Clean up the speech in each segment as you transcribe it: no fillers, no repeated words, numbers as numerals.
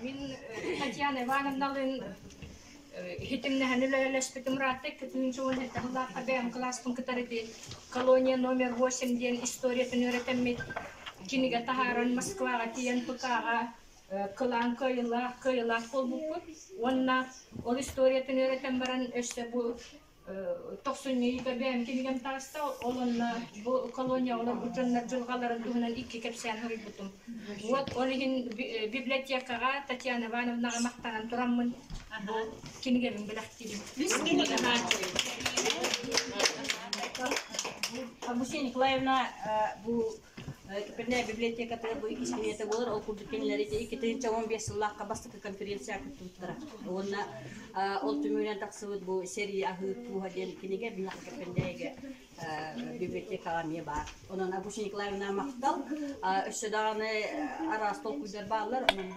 Мин Татьяна Ивановналыын иһитимнэһэн үлэлэспитим ыраатта 2017 сыллаахха бэйэм кылааспын кытары ити колония номер 8 диэн историятын үөрэтэммит кинигэ таһааран Москваҕа тиийэн ПК-ҕа кылаан кыайыылаах кыайыылаах буолбуппут уонна ол историятын үөрэтэн баран өссө бу Тохсунньу ыйга бэйэм кинигэм таҕыста, ол онно бу колония олорбут дьоннор дьылҕаларын туһунан икки кэпсээн суруйбутум. Вот ол иһин библиотекаҕа Татьяна Ивановнаҕа махтанан тураммын бу кинигэбин бэлэхтиибин. Үс кинигэ. Августина Николаевна бу Кэпэрнээ библиотекатыгар бу иккис кинигэтэ буолар. Ол курдук кинилэр ити 2015 сыллаахха бастакы конференция кыттыбыттара. Уонна ол түмүгүнэн тахсыбыт бу сэрии аһыы кууһа диэн кинигэ биһиэхэ Кэпэрнээйигэ библиотекаҕа эмиэ баар. Онон Августина Николаевна махтал. Өссө даҕаны араас толкуйдар бааллар. Онон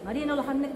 Марина улаханнык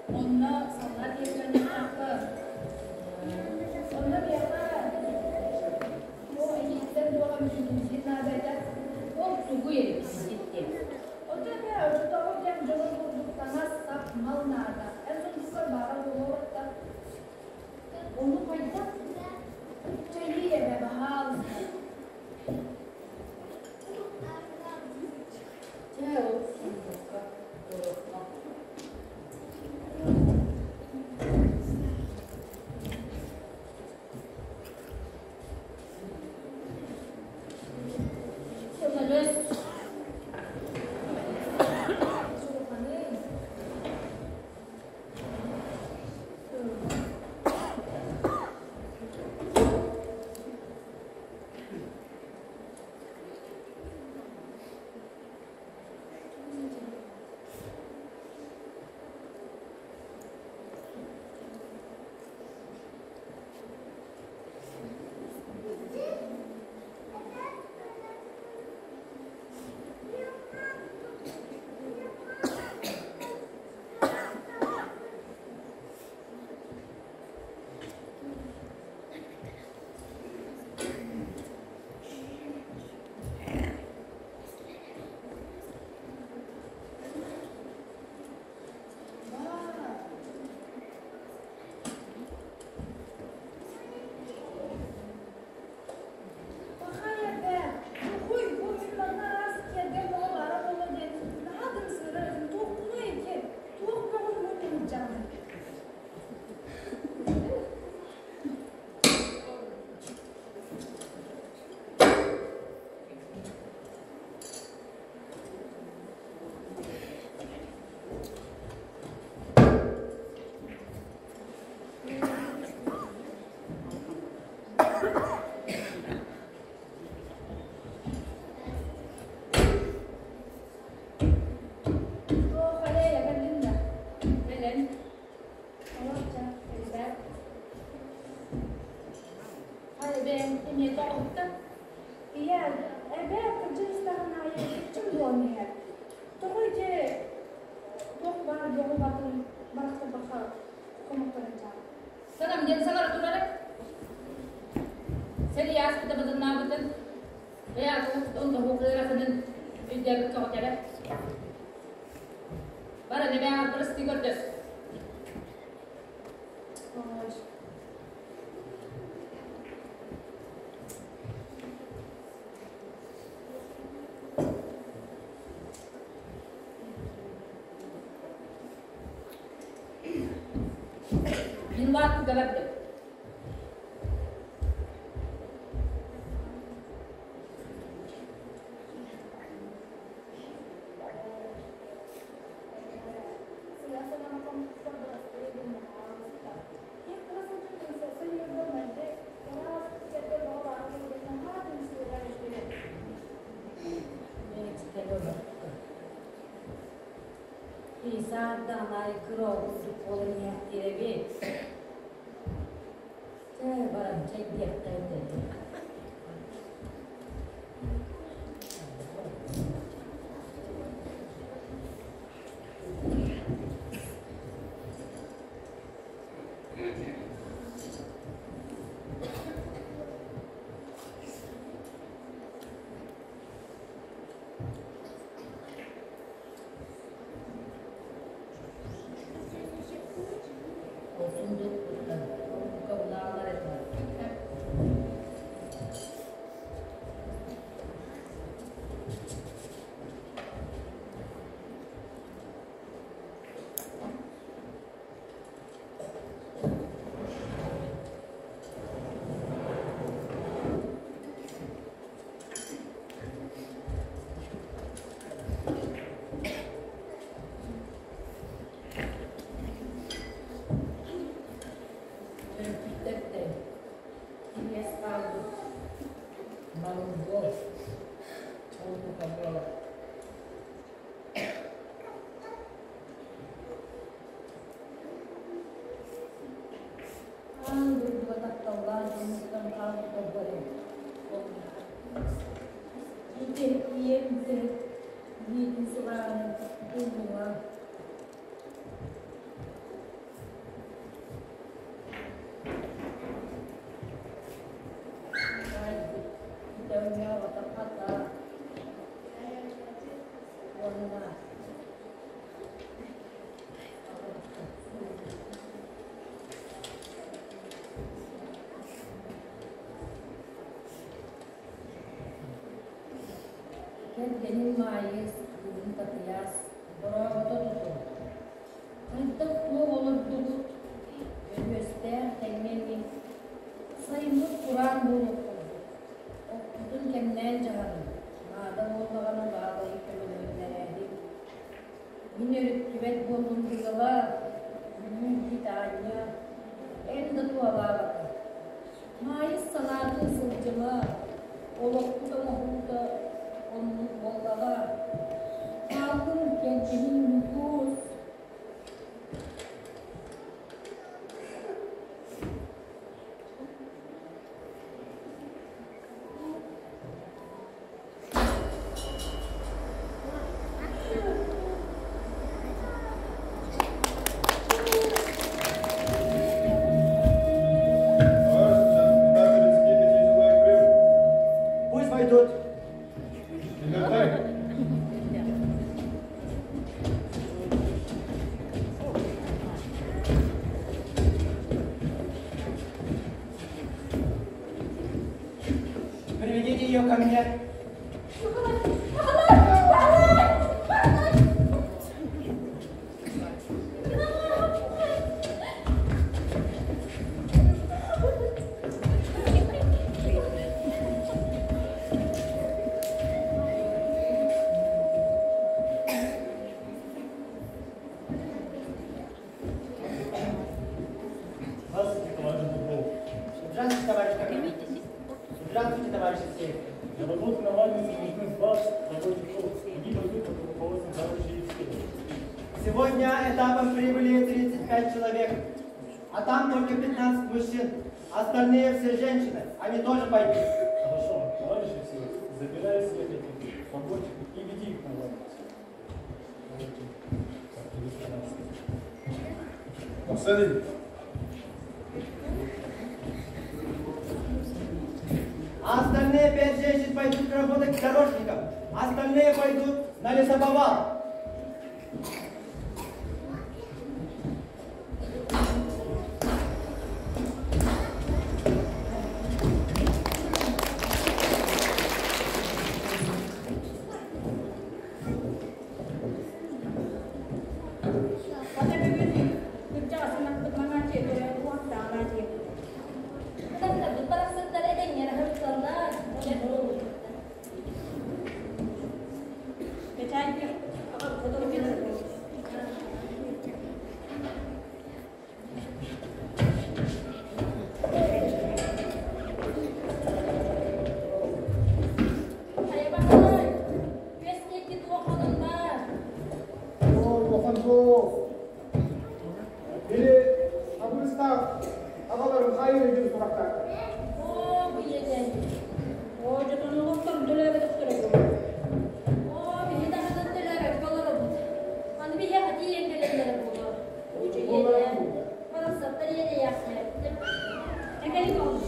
Онно саллаат ийэтинэн Онно миэхэ туох эйииттэн туох эмит наада этэ. Ол тугуй эбит Ото эбэ оччотооҕу кэм дьонун курдук таҥас-сап, мал наада. Эн сундуккар баара буолуо Ону хайдах? Чэйии эбэ, баһаалыста. Чэ, ол сундукка туруохха. Көмөлөс. тоҕуһуттан? Ийэ, эбээ кырдьан истэҕин аайы киччим буолан иһэр. Тоҕо ити туох баар бөҕү батын барахтарбакка хомуттаран дьаабы? Санам диэн саҥара турара. Сэрии ааспыта быданнаабытын, бэйэ онтоһуох ыараханын өйдөөбүккэ оҕотэрэ. Баран эбээҕэр бырастыы көрдөс. Мин улаатыыга бардым. Саардаанай кыра курдук буолан иһэхтиирэбит. Чэ, баран чэйдиэххэ этэ. Ол сундук урукка этэ. Төрөппүттэртэн кириэс хаалбыт малым онтука буолар. Аан дойдуга тапталлаах дьонуттан хаалбыта бары. Ити ийэм илиитин сылааһын умнума. Уонна Кэргэним Маайыс, кыыһым Татыйаас дорообото тутуҥ. Хайдах туох олордугут? Өрүөстээх тэҥҥэ ини. Сайыммыт кураан буолуох курдук. Оппутун кэмнээн дьаһаныҥ, наада буоллаҕына баалайы көмөлөһүннэрээриҥ. Мин өрүттүбэт буоллум быһыылаах, Бүлүү Таанньа, эн да туһалаабата. Маайыс санаатын сылдьыма, олохпут оҥоһуута оннук буоллаҕа. Хааллын кэргэним Ньукуус. Пусть войдут. Приведите ее ко мне. Здравствуйте, товарищ Дубров. Здравствуйте, товарищ Капитан. Здравствуйте, товарищ Евсеев. Для работы на мельнице нужны 20 рабочих рук. Они пойдут под руководством товарища Евсеева. Сегодня этапом прибыли 35 человек, а там только 15 мужчин. Остальные все женщины, они тоже пойдут. Арсений. Остальные пять женщин пойдут работать дорожником. Остальные пойдут на лесоповал. Хата бүгүн кырдьаҕас ынахпыт Маҥааччыйа төрөөн уһахтаҕына диэн. Ынахтарбыт барахсаттар этэҥҥэ эрэ сырытталлар, олорбуттар. Кэчээн сотору Хайа Баһылай, үөс диэки туох онон баар? Улахан суох. Били абыыстаах аҕаларын хайыр диэн сурахтаах. Оо, бу иэдээн. Оо, дьотону олохторун төлөөбөтөхтөрө буолуо. Оо, биһи даҕаны төлөөбөккө олоробут. Аны биһиэхэ тиийэн кэлэллэрэ буолуо. Иэдээн. Барахсаттар иэдэйээхтээбиттэр. Экэлик оҕус.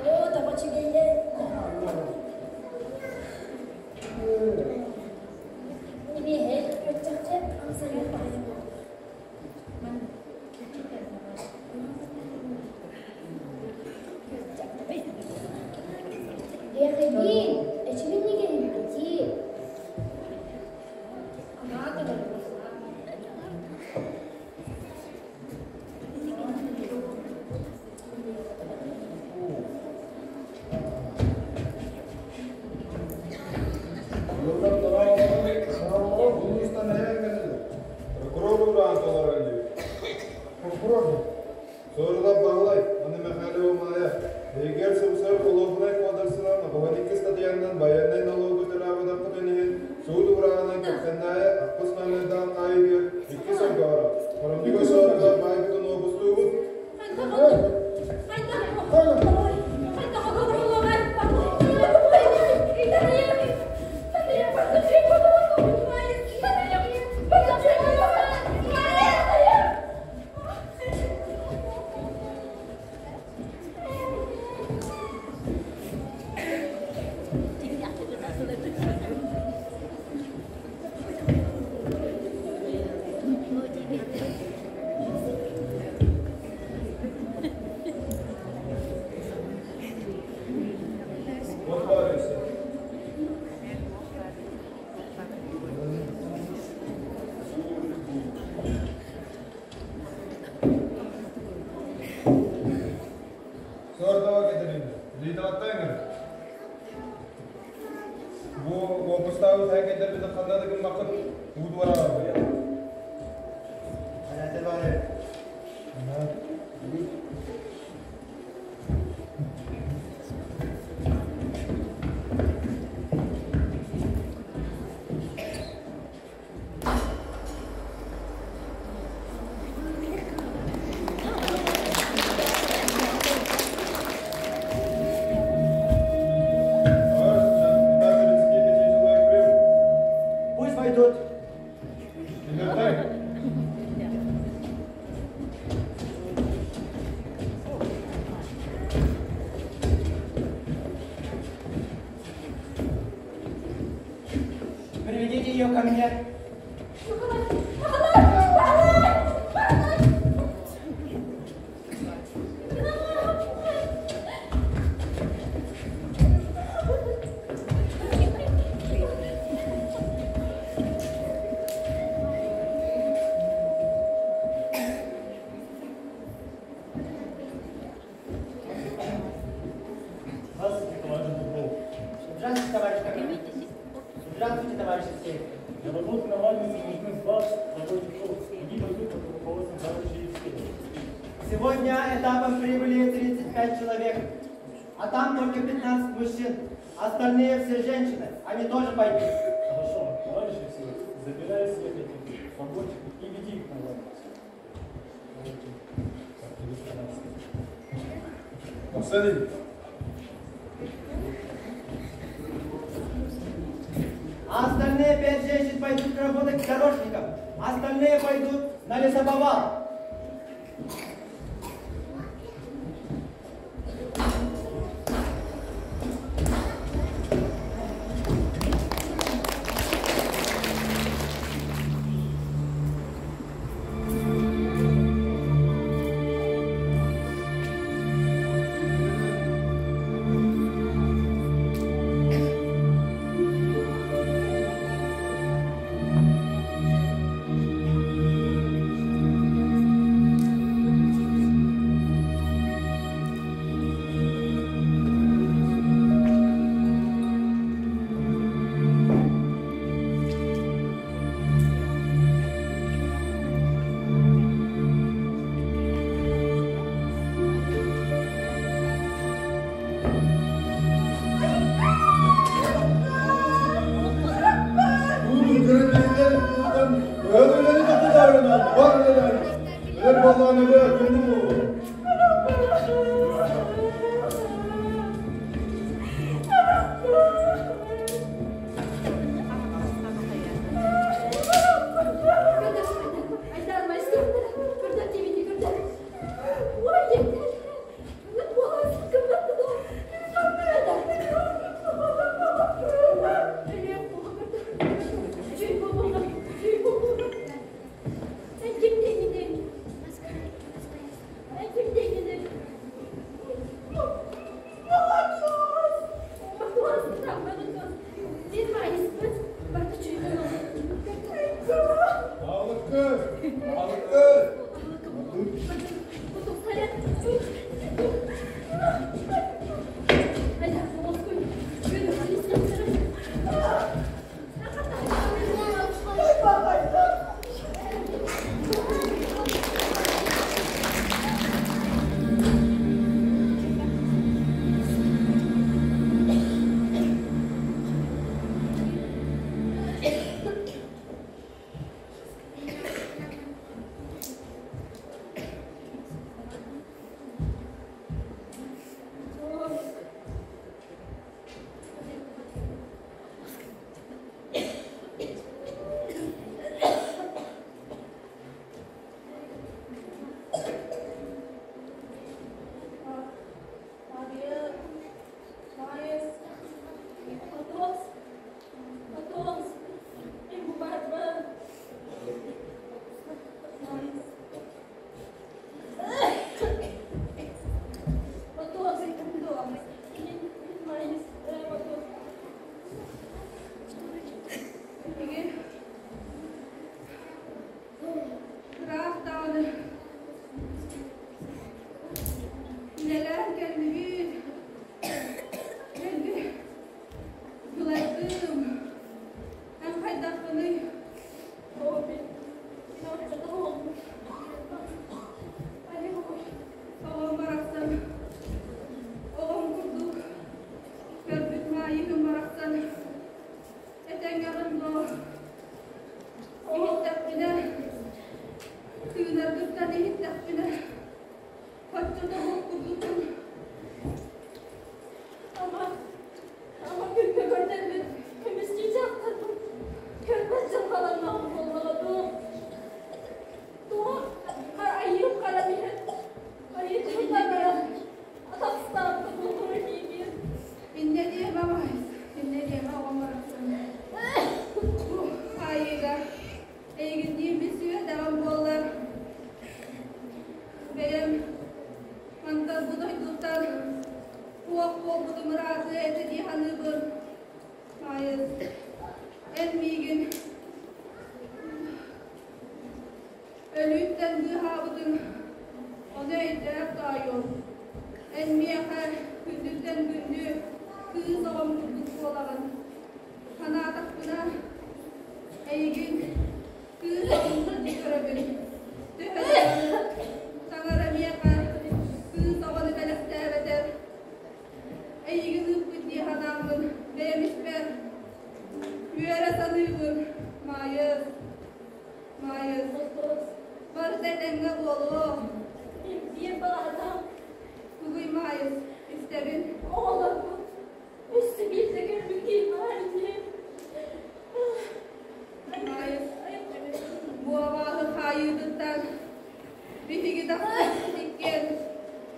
Оо, тоҕо үчүгэйэ. Ибиэһэй көччөхчө амсайар баҕайы буолла. Эхэйиин, эчибин игэһиргэтии. Прокурор Соруда Баһылай, аны Михайлова Маайа, егер СССР Холуобунай кодексынан 92 статьянан байыаннай налогу төлөөбөтөххүтүн иһин суут уурааҕынан Кэпсэннээйи ахпыс номердаах хаайыыга икки сылга барар. Хоромньуга соруда баайбытын уопустуубут. Вот барыся. Сордова Катерина, Лида Бу уопустаабыт һээкэйдэрбитин ханна да гыммаккыт уу дуораҕар Пусть войдут. Приведите ее ко мне. Здравствуйте, товарищ Дубров. Здравствуйте, товарищ Капитан. Здравствуйте, товарищ Алексеев. Для работы на вальнице нужны 20 рабочих рук. Они пойдут под руководством товарища Евсеева. Сегодня этапом прибыли 35 человек, а там только 15 мужчин. Остальные все женщины, они тоже пойдут. Хорошо, товарищ Евсеев, забирай всех этих рабочих и веди их на вальницу. Тахсан ил. Остальные пять женщин пойдут работать дорожником. Остальные пойдут на лесоповал. Истэбин. Оҕолорбун өссө биирдэ көрбүт киһи баар ини. Маайыс, бу абааһы хаайыытыттан биһиги тахсыахпыт иккиэн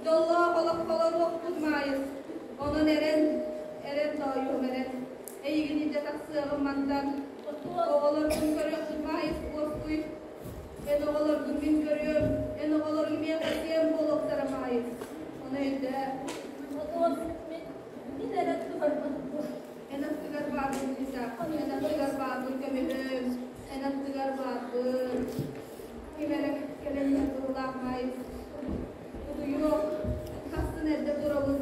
дьоллоох олоххо олоруохпут Маайыс. Онон эрэн, эрэн тоойуом эрэн. Эйигин илдьэ тахсыаҕым мантан. Оҕолоргун көрүөхпүт Маайыс уоскуй. Эн оҕолоргун мин көрүөм, эн оҕолоруҥ миэхэ сиэн буолуохтара Маайыс. Ону өйдөө. Отуон мин, мин эрэ туһарбын. Эн аттыгар баарбын Лиза, эн аттыгар баарбын көмүһүм, эн аттыгар баарбын. Ким эрэ кэлэн иһэр быһыылаах Маайыс. Утуйуох, сарсын эрдэ турабыт.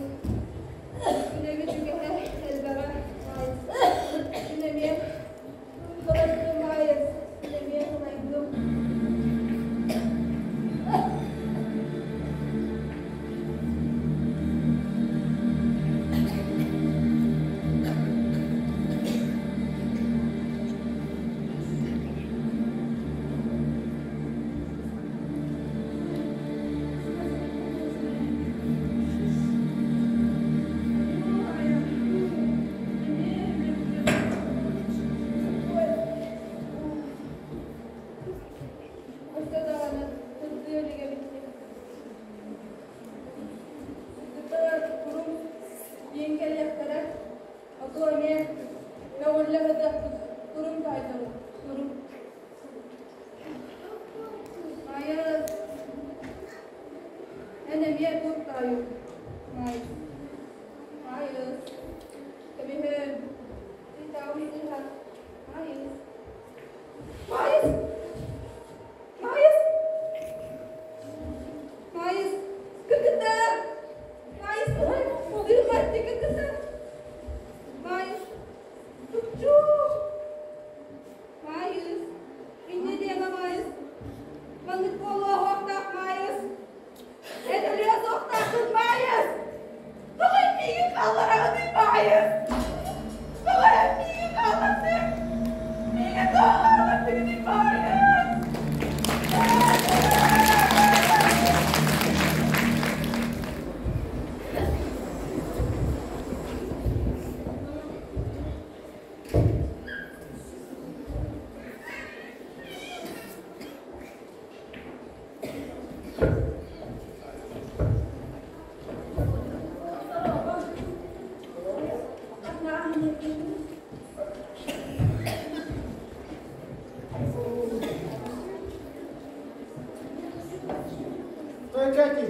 Үлэбит үгэһэ элбэҕэ Маайыс. Мин эмиэ сылайдым Маайыс, мин эмиэ сылайдым. Өссө даҕаны сырдыы илик эбиккин. Сырдыктар курум диэн кэлиэхтэрэ. Оту эмиэ көҕүллэ сытыахпыт. Туруҥ таайдарым, туруҥ. Маайыс, эн эмиэ тур таайым. Маайыс, Маайыс, кэбиһэн, тыытааҕым сыыһа. Маайыс, Маайыс, Маайыс, Маайыс, кыргыттар, Маайыс, тыыммат кыргыттар, Маайыс, тупчуу. Маайыс, инньэ диэмэ Маайыс, маннык буолуо оһуохтаах Маайыс, эн өлүө суохтааххын Маайыс, тоҕо миигин хааллараҕыный Маайыс, тоҕо эн миигин хааллардыҥ, миигин тоҕо хааллардыгыный Маайыс? Кэти,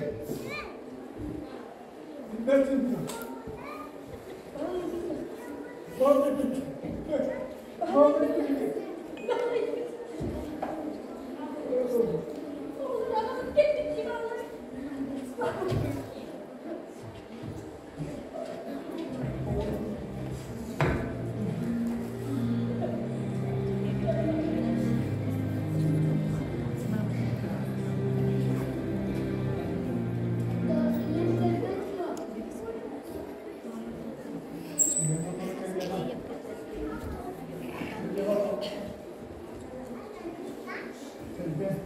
билбэт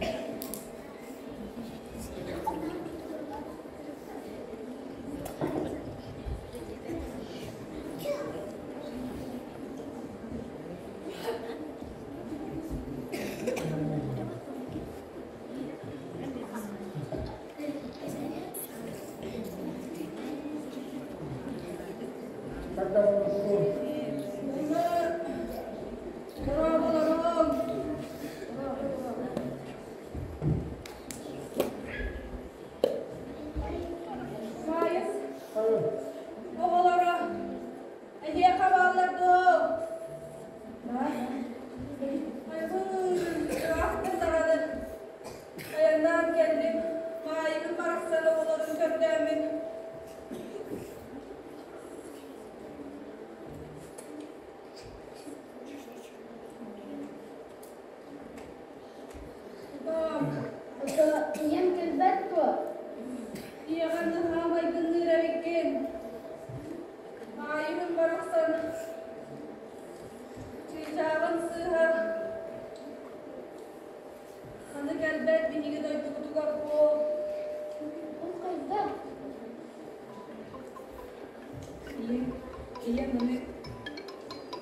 Маайыс, оҕолоро, эһиэхэ бааллар дуо? Айбын, даҕаны айаннаан кэллим, Маайыгын барахсан оҕолорун көрдөөммүн. Ийэм кэлбэт дуо? Ийэҕэр наһаа майгынныыр эбиккин. Маайыгын барахсан чыычааҕын сыыһа аны кэлбэт биһиги дойдубутугар буол. Ол хайдах? Ийэм, ийэм аны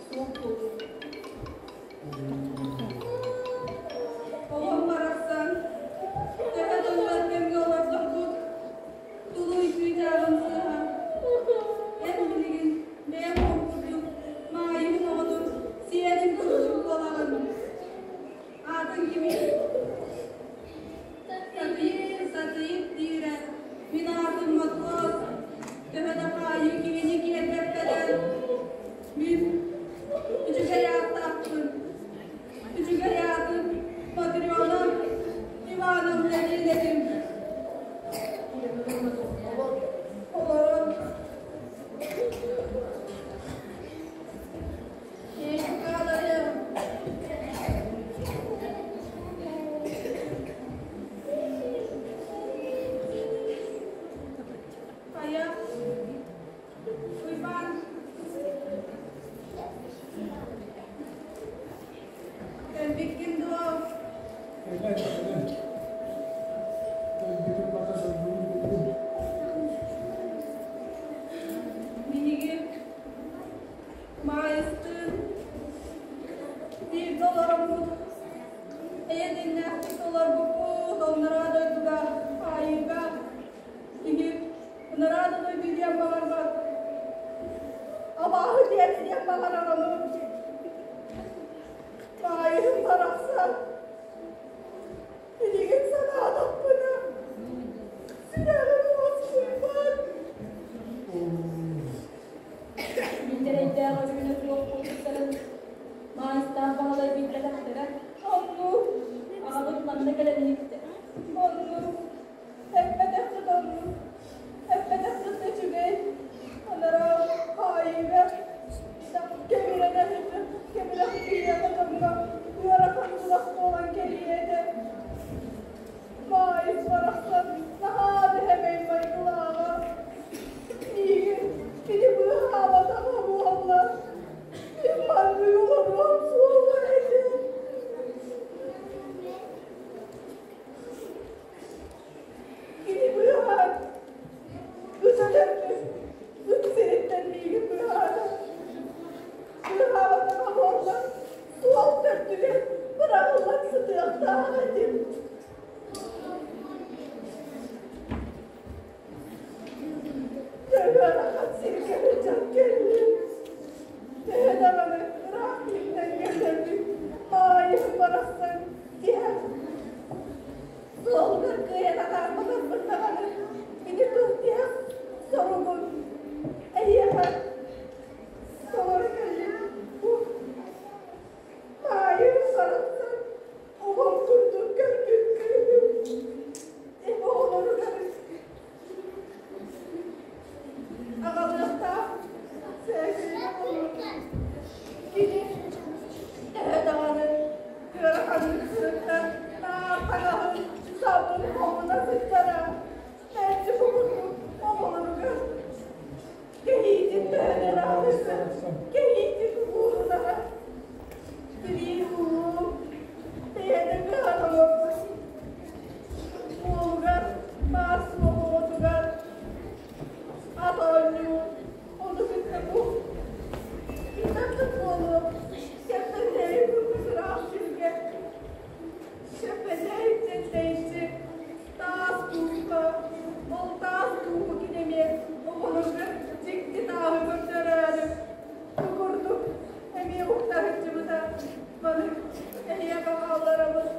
суох буолуо. Оҕом барахсан, төһө да ылар кэмҥэ олордорбут, тулуй чыычааҕым сыыһа. Эн билигин бэйэм оҕом курдук Маайыһын оҕотун сиэнин курдук буолаҕын. Аатыҥ кимий? Сатыыр, сатыыр диирэ. Мин аатым Мотуос. Төһө да хаайыы киһини киэргэппэтэр, мин үчүгэй ааттаахпын. Үчүгэй аатым Матрена Ивановна диэн этим. Олорон Хайа, Уйбаан, кэлбиккин дуо? Кэлэн, кэлэн. Кэлбитим бата дойдубун буллум. Биһиги Маайыстыын бииргэ олороммут, эйэ дэмнээхтик олорбуппут, оннороо дойдуга хаайыыга киһи ынараа да дойду диэн баҕарбат, абааһы диэн диэн баҕарар ону. Маайыһым барахсан билигин санаатахпына сүрэҕим уоскуйбат. Миитэрэйдээх өрүүнэ суох буолбуттарын Маайыстаах Баһылай билбэтэхтэрэ. Оннук, Аҕабыт манна кэлэн иһиттэ. оннук, эппэтэххит оннук, эппэтэххит да үчүгэй, анараа хаайыыга кэбирэнэ кэбирэх киһиэхэ дьоҥҥо ыарахан булах буолан кэлиэ этэ. Маайыс барахсан наһаа да сэмэй майгылааҕа. Миигин кини быыһаабатаҕа буолла. Мин маннык олоруом суоҕа этэ. Кини быыһаан, ыт өлөрбүт, ыт сириттэн миигин быыһаата. Быыһаабатаҕа буолла, суол төрдүгэр быраҕыллан сытыахтаах этим. Ыарахан сиргэ сылдьан кэллим. Төһө даҕаны ыраах иһиттэн кэллэрбин, маайым барахсан тиһэх суолугар кыайан атаарбатарбын даҕаны, ити тыл тиһэх соругун эйиэхэ толору кэллим. Бу маайым барахсан оҕом курдук көрбүт кыыһым. Эбэ оҕолоругар аҕалыахтаах сээкэйгэ олорбут кини төһө даҕаны ыараханнык сырытта наар таҥаһын сабын хомуна сылдьара мэлдьи бу курдук оҕолоругар кэһиитин төһөнөн ыраатыста кэһиитин уурунара тирии ууруу бэйэтэ кыһан олорбут уолугар баар суох оҕотугар ат оонньуу ону кытта бу итаттык буолуо Кэппэтэйи курдук ыраах сиргэ Кэппэтэйиттэн тэйиччи таас дууска ол таас дууһу кинэмиэ оҕолоругар дьикти тааһы көрдөрөөрү бу курдук эмиэ уктаһыччыбыта маны эһиэхэ хаалларабыт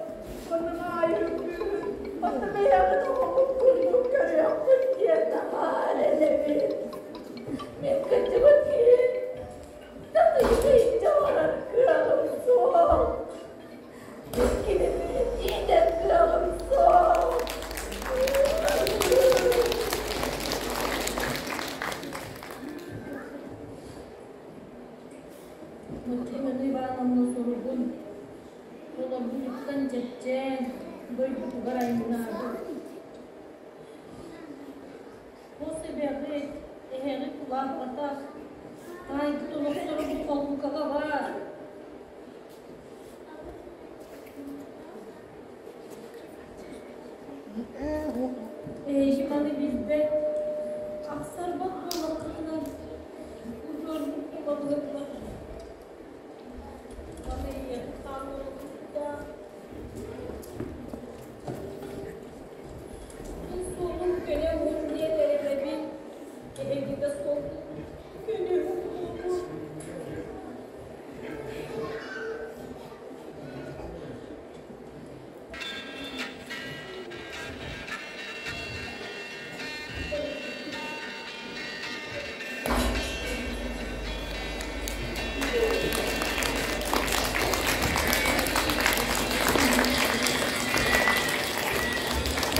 онно маайыһым кыыһын онно бэйэҕит оҕоҕут курдук көрүөххүт диэн наһаа эрэнэбин мин кырдьыбыт киһи татыйык илдьэ барар кыаҕым суох мин кинини иитэр кыаҕым суох. Матрена Ивановна суругун толорбутуттан чэпчээн, дойдутугар айаннаабыт. Хос эбэҕит, эһэҕит улааппатах, таайгыт олохторо бу холкукаҕа баар. Эһиги маны билбэт, ахсарбат буоллаххытына, Суолум көнө уһун диэн эрэнэбин, эһиги да суолгут көнө уһун буолуо.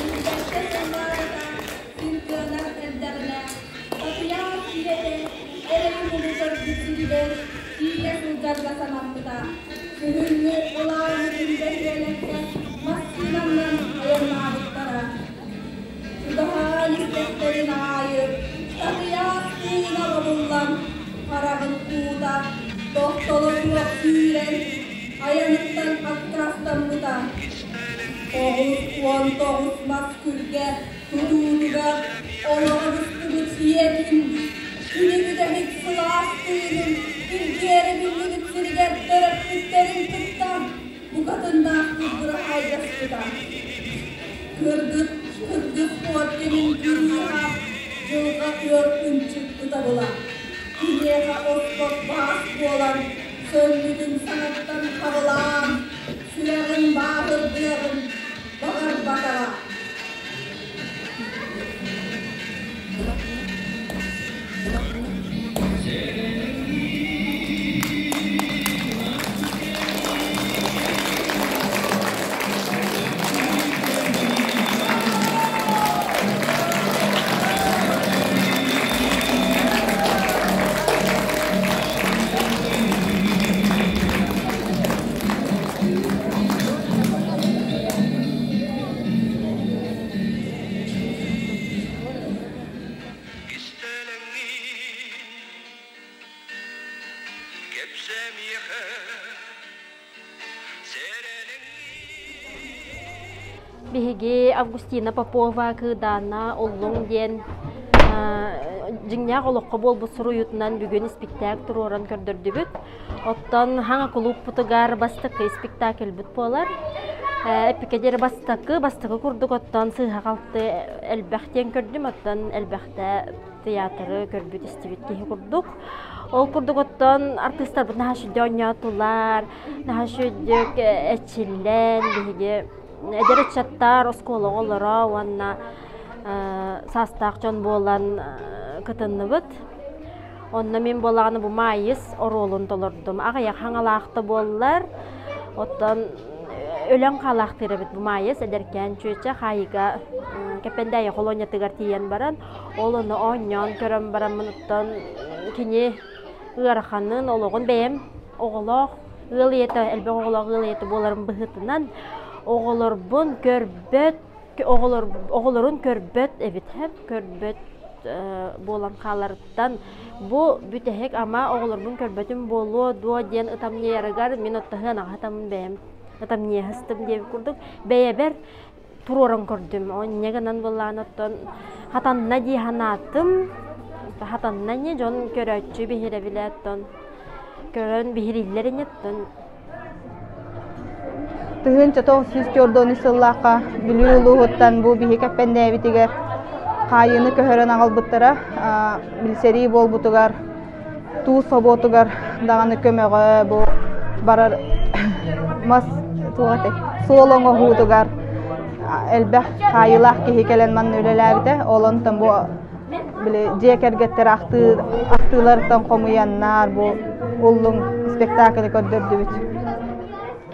Билбэккэ сыллаата, сир кыанар эрдэҕинэ, Татыйаас ийэтэ эрэйи муҥу көрбүт сиригэр тиийэ сылдьарга санаммыта. Күһүҥҥү ылааҥы күн бөһүөлэккэ массыынанан айаннаабыттара. Чугаһаан истэхтэрин аайы Татыйаас тыына бобуллан, хараҕын уута тохтоло суох сүүрэн, айаныттан аккаастаммыта. 99 мас күргэ тутуутугар олоҕо быстыбыт ийэтин, күнү бүтэһик сылаас тыынын илдьиэрэ биллибит сиригэр төрөппүттэрин кытта букатыннаахтык быраһаайдаспыта. Кыргыт кыргыс орденын кырыыһа дьылҕа өр ынчык ытабыла. Киниэхэ оспот баас буолан, сөллүтүн саҥаттан хабылаан, сүрэҕин бааһырдыаҕын баҕарбатаҕа. Биһиги Августина Попова Кыыдаана Уллуҥ диэн дьиҥнээх олоххо буолбут суруйуутунан бүгүн испиктээк туруоран көрдөрдүбүт. Оттон хаҥа кулууппутугар бастакы испиктээкилбит буолар. Эпикэдиэр бастакы, бастакы курдук оттон сыыһа-халты элбэх диэн көрдүм, оттон элбэхтэ театры көрбүт истибит киһи курдук. Ол курдук оттон артыыстарбыт наһаа сүрдэ оонньоотулар, наһаа сүрдүк эрчиллэн биһиги эдэр ыччаттар оскуола оҕолоро уонна саастаах дьон буолан кытынныбыт. Онно мин буоллаҕына бу Маайыс оруолун толордум. Аҕыйах хаҥалаах да буоллар, оттон өлөн хаалаахтыыр эбит бу Маайыс эдэркээн чүөчэ хаайыыга Кэппэндээйи холуонньатыгар тиийэн баран, ол ону оонньоон көрөн бараммын оттон кини ыараханын, олоҕун бэйэм оҕолоох ыал ийэтэ, элбэх оҕолоох ыал ийэтэ буоларым быһыытынан оҕолорбун көрбөт оҕолор оҕолорун көрбөт эбит көрбөт буолан хааларыттан бу бүтэһик ама оҕолорбун көрбөтүм буолуо дуо диэн ытамньыйарыгар мин оттоһуон аҕатаммын бэйэм ытамньыйаһыстым диэбит курдук бэйэбэр туруоран көрдүм онньа гынан былаан оттон хатанна дии санаатым хатанна ини дьон көрөөччү биһирэбилэ оттон көрөн биһирииллэр ини оттон 1993 сыллаахха Бүлүү улууһуттан бу биһи Кэппэндээбитигэр хаайыыны көһөрөн аҕалбыттара. Билсэрии буолбутугар туу собуотугар даҕаны көмөҕө бу барар мас туох этэй суол оҥоһуутугар элбэх хаайыылаах киһи кэлэн манна үлэлээбитэ. Ол онтон бу били дьиэ кэргэттэр ахтыы ахтыыларыттан хомуйаннар бу уллуҥ спектаклы көрдөрдүбүт.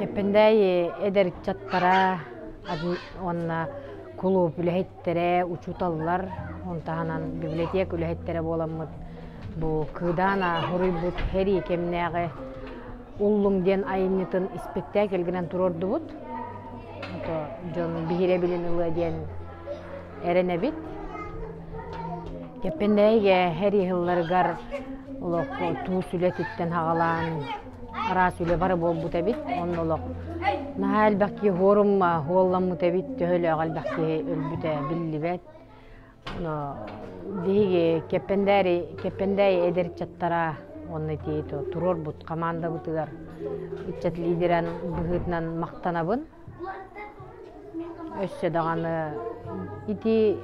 Кэппэндээйи эдэр ыччаттара уонна кулууп үлэһиттэрэ, учууталлар, он таһынан библиотека үлэһиттэрэ буоламмыт бу Кыыдаана суруйбут сэрии кэмнээҕи Уллуҥ диэн айымньытын испэктээкилгинэн туруордубут. Ото дьон биһирэбилин ылыа диэн эрэнэбит. Кэппэндээйигэ сэрии сылларыгар олох туус үлэтиттэн саҕалаан араас үлэ бары буолбут эбит. Онно олох наһаа элбэх киһи хуорумма хуолламмыт эбит, төһөлөөх элбэх киһи өлбүтэ биллибэт. Биһиги Кэппэндээри Кэппэндээйи эдэр ыччаттара Онно ити туруорбут командабытыгар ыччат лидерин быһыытынан махтанабын. Өссө даҕаны ити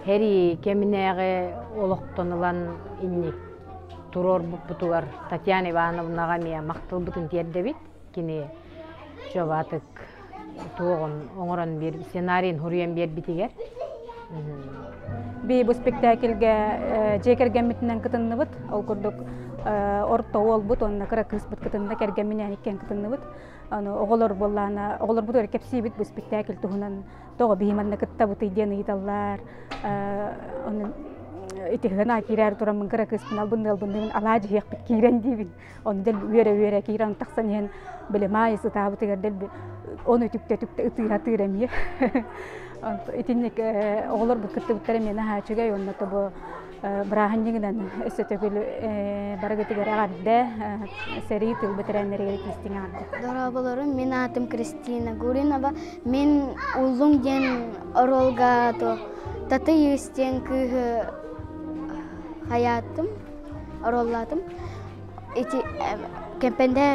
сэрии кэминээҕи олохтон ылан инник туруорбуппутугар Татьяна Ивановнаҕа эмиэ махталбытын тиэрдэбит. Кини чобаатык туоҕун оҥорон биэр сценарийын суруйан биэрбитигэр. Би бу спектакльгэ дьиэ кэргэммитинэн кытынныбыт. Ол курдук орто уолбут уонна кыра кыыспыт кытынна, кэргэмминээн иккиэн кытынныбыт. Аны оҕолор буоллаана, оҕолорбутугар кэпсиибит бу спектакль туһунан тоҕо биһи манна кыттабытый диэн ыйыталлар. Оны ити гына киирээр тураммын кыра кыыспын албынны албынныыбын алаа дьиһиэхпит киирэн диибин. Оны дэл үөрэ-үөрэ киирэн тахсан иһэн били маайы сытаабытыгар дэлби ону түктэ-түктэ ытыыра-атыыр эмиэ. Итинник оҕолорбут кыттыбыттара эмиэ наһаа үчүгэй уонна тобу бырааһынньыгынан өссө төгүл барыгытыгар эҕэрдэ сэрии тыл бэтэрээннэригэр истиҥ эҕэрдэ. Дорооболорум, мин аатым Кристина Гуринова. Мин Уллуҥ диэн оруолга Татый Ыыс диэн кыыһы хайаатым, оруоллаатым. Ити Кэмпэндэ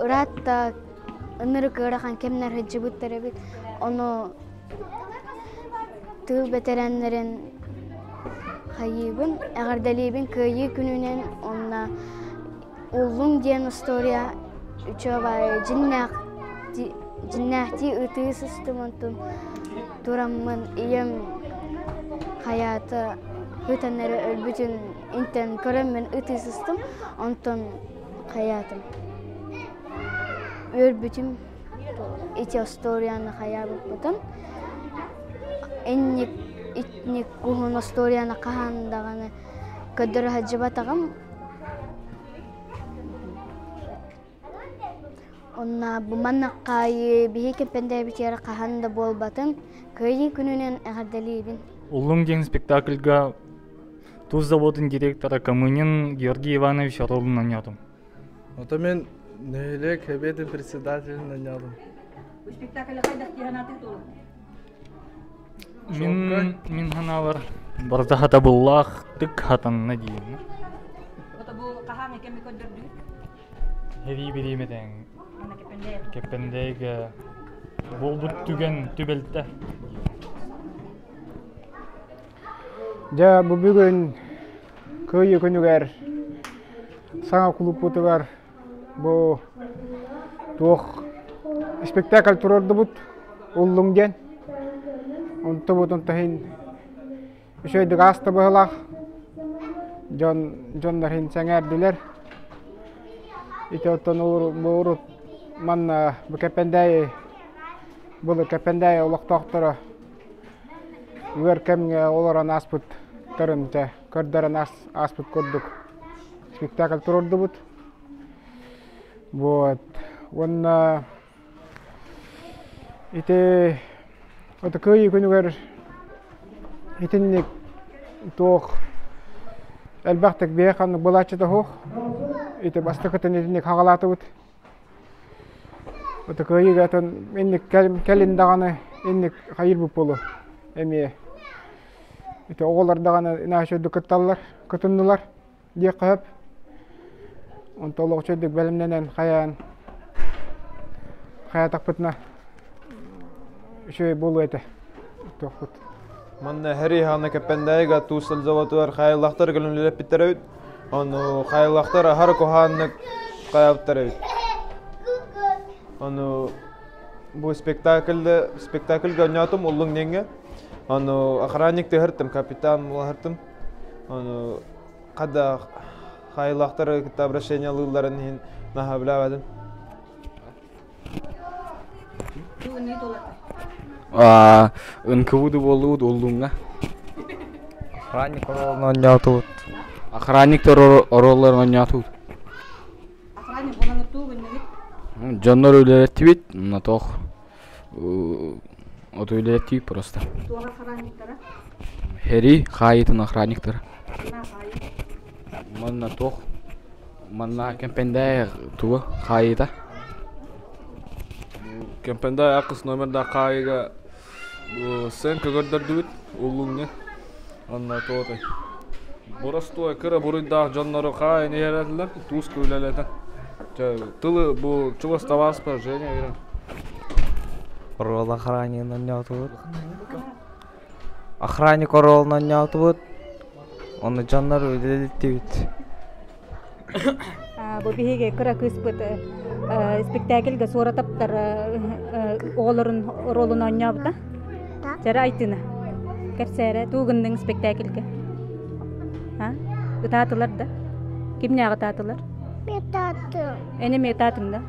ыраатта ынырык ыарахан кэмнэр сылдьыбыттар эбит. Ону тыыл бэтэрээннэрин хайыыбын, эҕэрдэлиибин Кыайыы күнүнэн уонна Уллуҥ диэн история үчүгэй дьиннээх дьиннээхтии ытыы сыстым онтун тураммын ийэм хайаата ытан эрэ өлбүтүн интэн көрөммүн ытыы сыстым онтон хайаатым үөрбүтүм ити остуоруйаны хайаабыппытын инник итник уһун остуоруйаны хаһан даҕаны көрдөрө сылдьыбатаҕым Онно бу маннык хаайыы биһи Кэмпэндээбитигэр хаһан да буолбатын, Кыайыы күнүнэн эҕэрдэлиибин. Уллуҥ диэн спектакльга туус заводун директора Камынин Георгий Иванович оруолун оонньоотум. Ото мен нэһилиэк сэбиэтин председателин оонньоотум. Спектакль хайдах диһанаатык туолу? Мин мин ханаалар барыта хатабыллаахтык хатанна диэн. Ото бу хаһааҥы кэми көрдөрдүгүт? Эбии бириэмэтин Кэппэндээйгэ буолбут түгэн түбэлтэ. Дьэ, бу бүгүн Кыайыы күнүгэр саҥа кулууппутугар бу туох спектакль туруордубут Уллуҥ диэн. Онтубутун таһын үчүгэйдик ааста быһыылаах. Дьон дьоннор иһин сэҥээрдилэр. Ити оттон бу урут манна бу Кэппэндээйи былыр Кэппэндээйи олохтоохторо ыар кэмҥэ олорон ааспыт көрүмтэ көрдөрөн ааспыт курдук спектакль туруордубут. Вот. Уонна Ити Кыайыы күнүгэр итинник туох элбэхтик биһи ханнык былааччыта суох. Ити бастакытын итинник хаҕалаатыбыт. Ото Кыайыыга атын инник кэлин даҕаны инник хайыырбыт буолуо эмиэ. Ити оҕолор даҕаны наһаа үчүгэйдик кытталлар, кытыннылар диэххэ сөп. Онто олох үчүгэйдик бэлэмнэнэн хайаан хайаатахпытына үчүгэй буолуо этэ туохпут. Манна Хэри хаана Кэппэндээйигэ туус заводугар хаайыллахтар көлүнүлэппиттэр эбит. Ону хаайыллахтар аһар куһааннык хайаабыттар эбит. Ону бу спектакльда спектакльга оонньоотум Уллуҥ диэҥҥэ. Ону охранник тыһыртым, капитан буолаһыртым. Ону хада хаайылаахтары кытта обращение ылыылларын иһин наһаа билээбэтим. НКВД буоллубут Уллуҥҥа. Охранник оруолун оонньоотубут. Охранниктар оруолларын оонньоотубут. Охранник буолан тугу гынныгыт? Дьоннор үлэлэттибит, но туох От үлэлэттии просто. Туох охранниктара? Хэри хаайытын охранниктара. Ханна хаайы? Манна туох? Манна Кэмпэндээ тугу хаайыта? Кэмпэндээ акыс номердаах хаайыга сценка көрдөрдүбүт уллуҥҥа. Онно туотай. Боростуой кыра буруйдаах дьоннору хаайан иһэрэллэр, тууска үлэлэтэн. Тылы бу чугас табааспар Женя берем. Оруол охранигын онньоотубут. Охранник оруолун онньоотубут. Ону дьоннор үлэлэттибит. Бу биһиги кыра кыыспыт спектакльга суора таптар оҕолорун оруолун оонньообута. Чара Айтына. Кэпсээрэ, туу гынныҥ спектакльга? А? Ытаатылар да? Кимнээх ытаатылар? Ытаатым. Эн эмиэ ытаатыҥ да?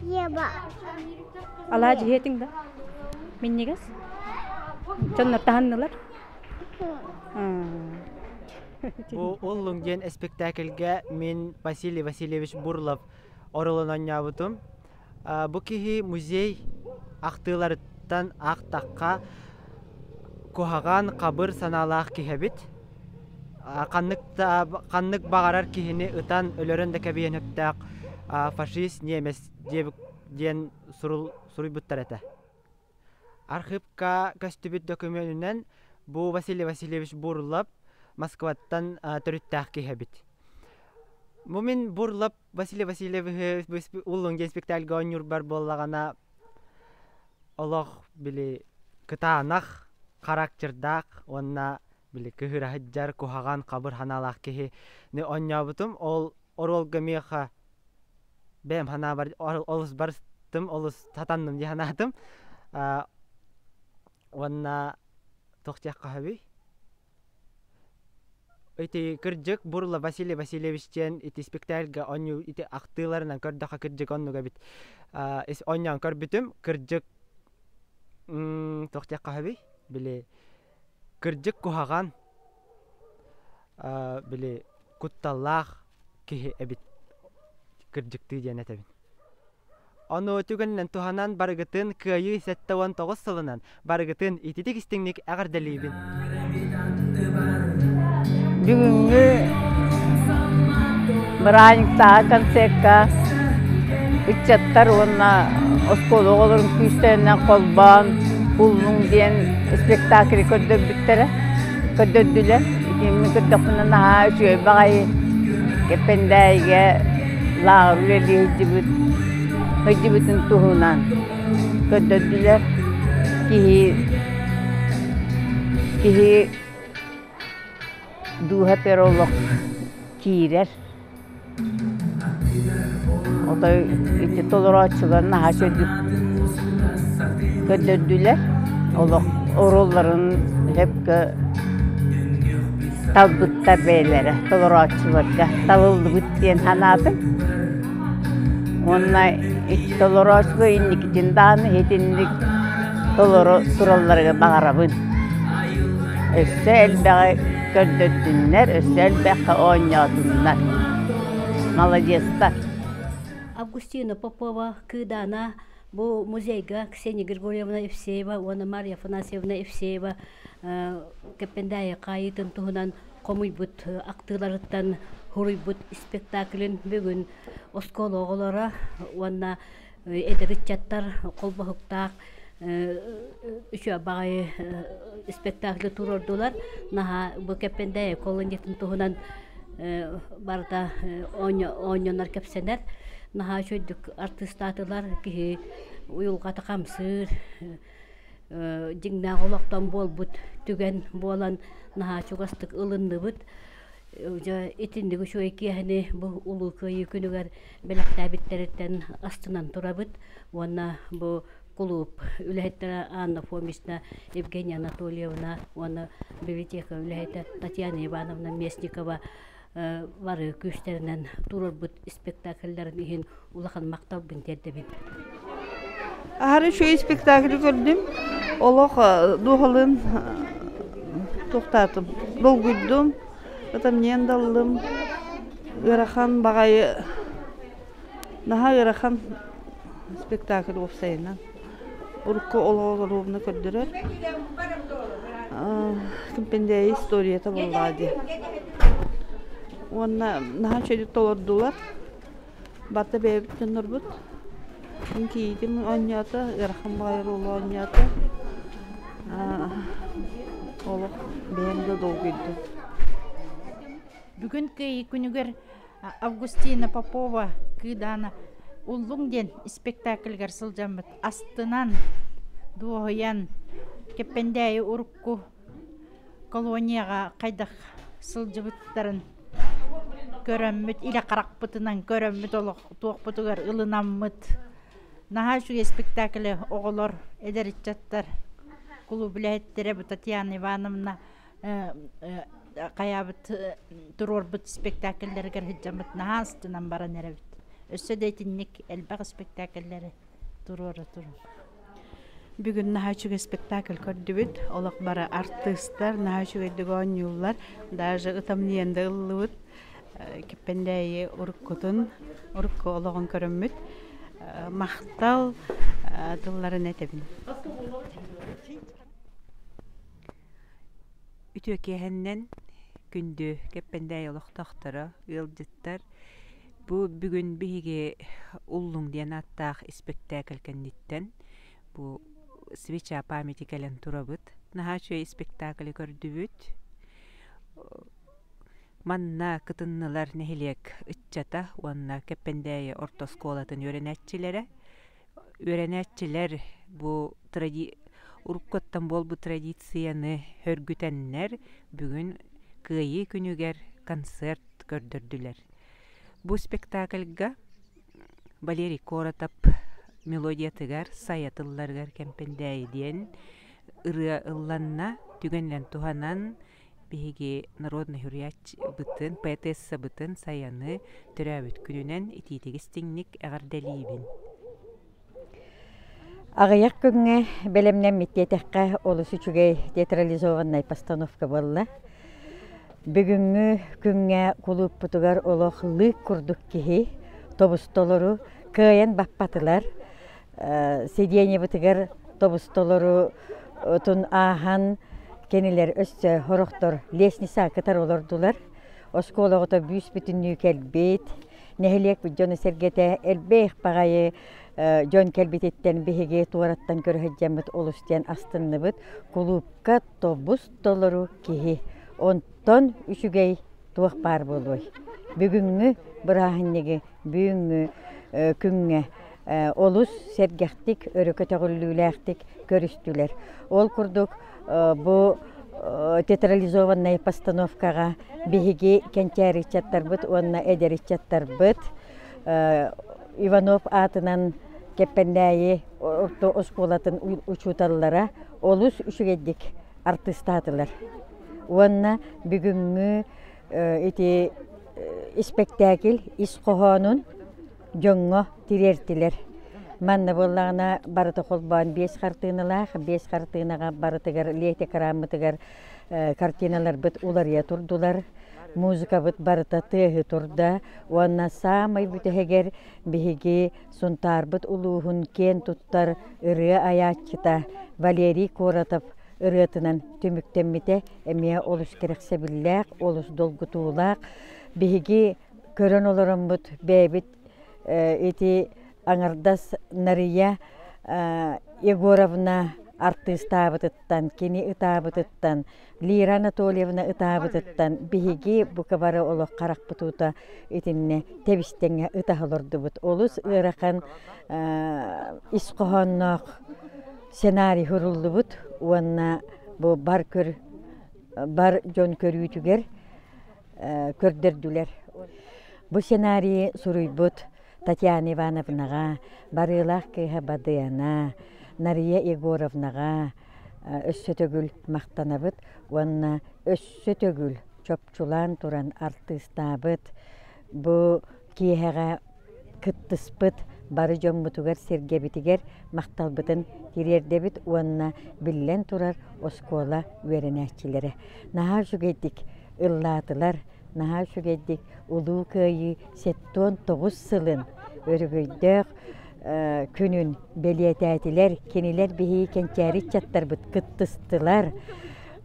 Еба. Алаа дьиһиэтиҥ да? Минньигэс? Дьоннор таһыннылар? Бу Уллуҥ диэн испэктээкилгэ мин Василий Васильевич Бурлов оруолун оонньообутум. Бу киһи музей ахтыыларыттан аахтахха куһаҕан, хабыр санаалаах киһи эбит. Ханнык да ханнык баҕарар киһини ытан өлөрөн да кэбиһиэн сөптөөх фашист немец диэн суруйбуттар этэ. Архыыпка көстүбүт докумуонунан бу Василий Васильевич Бурлов Москваттан төрүттээх киһи эбит. Бу мин Бурлов Василий Васильевиһы Уллуҥ диэн спектакльга оонньуурбар буоллаҕына олох били кытаанах характердаах уонна били кыһыра сылдьар куһаҕан хабыр санаалаах киһини оонньообутум. Ол оруолга миэхэ бэйэм санаабар олус барыстым, олус сатанным дии санаатым. Уонна туох диэххэ сөбүй? Ити кырдьык Бурла Василий Васильевич диэн ити спектакльга оонньуу ити ахтыыларынан көрдөххө кырдьык оннук эбит. Оонньоон көрбүтүм, кырдьык туох диэххэ сөбүй? Били кырдьык куһаҕан били кутталлаах киһи эбит кырдьыктыы диэн этэбин. Ону түгэнинэн туһанан барыгытын Кыайыы 79 сылынан барыгытын ититик истиҥник эҕэрдэлиибин. Бүгүҥҥү бырааһынньыктааҕы концертка ыччаттар уонна оскуола оҕолорун күүстэринэн холбоон «Уллуҥ» диэн спектакль көрдөрбүттэрэ, көрдөрдүлэр. Итинник көрдөхпүнэ наһаа үчүгэй баҕайы Кэппэндээйигэ лааҕыр үлэлии сылдьыбыт, сылдьыбытын туһунан көрдөрдүлэр. Киһи киһи дууһатыгар олох киирэр. Отой ити толорооччулар наһаа үчүгэйдик көрдөрдүлэр. Олох оруолларын сөпкө талбыттар бэйэлэрэ толорооччуларга талыллыбыт диэн санаатым. Уонна ити толорооччулар инникитин даҕаны итинник толоро туралларыгар баҕарабын. Өссө элбэҕи көрдөрдүннэр, өссө элбэххэ оонньоотуннар. Молодецтар. Августина Попова, Кыыдаана бу музейга Ксения Григорьевна Евсеева уонна Мария Афанасьевна Евсеева Кэппэндээйи хаайыытын туһунан хомуйбут актыыларыттан суруйбут спектаклын бүгүн оскуола оҕолоро уонна эдэр ыччаттар холбоһуктаах үчүгэй баҕайы спектаклы туруордулар. Наһаа бу Кэппэндээйи колониятын туһунан барыта оонньонор кэпсэнэр. Наһаа үчүгэйдик артыыстаатылар, киһи уйулҕата хамсыыр, дьиҥнээх олохтон буолбут түгэн буолан наһаа чугастык ылынныбыт. Дьэ итинник үчүгэй киэһэни бу Улуу Кыайыы күнүгэр бэлэхтээбиттэриттэн астынан турабыт уонна бу кулууп үлэһиттэрэ Анна Фомична, Евгения Анатольевна уонна библиотека үлэһитэ Татьяна Ивановна Местникова бары күүстэринэн туруорбут спектакльларын иһин улахан махталбын тиэрдэбин. Аһары үчүгэй спектакль көрдүм. Олох дууһалыын туохтаатым, долгуйдум, ытамньыйан да ыллым. Ыарахан баҕайы, наһаа ыарахан спектакль уопсайынан. Урукку олоҕу ровно көрдөрөр. Кимпэндээйи историята буоллаҕа дии. Уонна наһаа үчүгэйдик толордулар. Барыта бэйэбит дьоннорбут. Мин кийиитим оонньоото, ыарахан баҕайы оруолу оонньоото. Олох бэйэм да долгуйдум. Бүгүн Кыайыы күнүгэр Августина Попова Кыыдаана Уллуҥ диэн спектакльгар сылдьаммыт астынан, дуоһуйан, Кэппэндээйи урукку колонияҕа хайдах сылдьыбыттарын көрөммүт, илэ харахпытынан көрөммүт олох туохпутугар ылынаммыт наһаа үчүгэй спектаклы оҕолор, эдэр ыччаттар кулууп үлэһиттэрэ бу Татьяна Ивановна хайаабыт туруорбут спектакльлэригэр сылдьаммыт наһаа астынан баран эрэбит. Өссө да итинник элбэх спектакльлэри туруора турун. Бүгүн наһаа үчүгэй спектакль көрдүбүт. Олох бары артыыстар наһаа үчүгэйдик оонньууллар. Даже ытамньыйан да ыллыбыт. Кэппэндээйи уруккутун, урукку олоҕун көрөммүт. Махтал тылларын этэбин. Үтүө киэһэннэн күндү Кэппэндээйи олохтоохторо, ыалдьыттар! Бу бүгүн биһиги Уллуҥ диэн ааттаах испэктээкил кэнниттэн бу «Свеча памяти» кэлэн турабыт. Наһаа үчүгэй испэктээкили көрдүбүт. Манна кытыннылар нэһилиэк ыччата уонна Кэппэндээйи орто оскуолатын үөрэнээччилэрэ. Үөрэнээччилэр бу уруккуттан буолбут традицияны сөргүтэннэр бүгүн Кыайыы күнүгэр концерт көрдөрдүлэр. Бу спектакльга Валерий Коротов мелодиятыгар «Сайа тылларыгар Кэмпэндээйи» диэн ырыа ылланна. Түгэнинэн туһанан биһиги народнай суруйааччыбытын, поэтессабытын Сайаны төрөөбүт күнүнэн итиитик истиҥник эҕэрдэлиибин. Аҕыйах күҥҥэ бэлэмнэммит диэтэххэ олус үчүгэй театрализованнай постановка буолла. Бүгүҥҥү күҥҥэ кулууппутугар олох лыык курдук киһи тобус-толору кыайан баппатылар. Сидиэньэбытыгар тобус-толору отун ааһан кинилэр өссө сорохтор лестница кытары олордулар. Оскуола оҕото бүүс-бүтүннүү кэлбит. Нэһилиэк дьоно-сэргэтэ элбэх баҕайы дьон кэлбититтэн биһиги туораттан көрө сылдьаммыт олус диэн астынныбыт. Кулуупка тобус-толору киһи. Онтон үчүгэй туох баар буолуой? Бүгүҥҥү бырааһынньыгы бүгүҥҥү күҥҥэ олус сэргэхтик, өрө көтөҕүллүүлээхтик көрүстүлэр. Ол курдук бу театрализованнай постановкаҕа биһиги кэнчээри ыччаттарбыт уонна эдэр ыччаттарбыт Иванов аатынан Кэппэндээйи орто оскуолатын учууталлара олус үчүгэйдик артыыстаатылар. Уонна бүгүҥҥү ити испэктээкил ис хоһоонун дьоҥҥо тириэртилэр. Манна буоллаҕына барыта холбоон биэс хартыыналаах, биэс хартыынаҕа барытыгар лиэт экраммытыгар картиналарбыт уларыйа турдулар, музыкабыт барыта тыаһыы турда уонна саамай бүтэһигэр биһиги Сунтаарбыт улууһун киэн туттар ырыа айааччыта Валерий Коротов ырыатынан түмүктэммитэ эмиэ олус кэрэхсэбиллээх, олус долгутуулаах. Биһиги көрөн олороммут бэйэбит ити аҥардас Нарыйа Егоровна артыыстаабытыттан, кини ытаабытыттан, Лира Анатольевна ытаабытыттан биһиги бука бары олох харахпыт уута итиннэ тэбистэҥҥэ ытаһа олордубут. Олус ыарахан ис хоһоонноох сценарий суруллубут уонна бу бар көр бар дьон көрүүтүгэр көрдөрдүлэр. Бу сценарийы суруйбут Татьяна Ивановнаҕа, Барыылаах кыыһа Бадыана, Нария Егоровнаҕа өссө төгүл махтанабыт уонна өссө төгүл чопчулаан туран артыыстаабыт бу киэһэҕэ кыттыспыт бары дьоммутугар-сэргэбитигэр махталбытын тириэрдэбит уонна биллэн турар оскуола үөрэнээччилэрэ наһаа үчүгэйдик ыллаатылар, наһаа үчүгэйдик Улуу Кыайыы 79 сылын өрөгөйдөөх күнүн бэлиэтээтилэр. Кинилэр биһиги кэнчээри ыччаттарбыт кыттыстылар.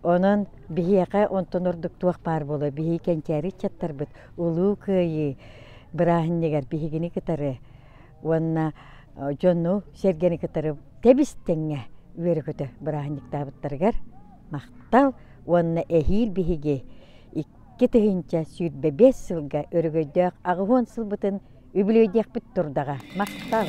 Онон биһиэхэ онтон ордук туох баар буолуо? Биһиги кэнчээри ыччаттарбыт Улуу Кыайыы бырааһынньыгар биһигини кытары уонна дьону сэргэни кытары тэбис-тэҥҥэ үөрэ-көтө бырааһынньыктаабыттарыгар махтал уонна эһиил биһиги 2025 сылга өрөгөйдөөх 80 сылбытын үбүлүөйдиэхпит турдаҕа. Махтал!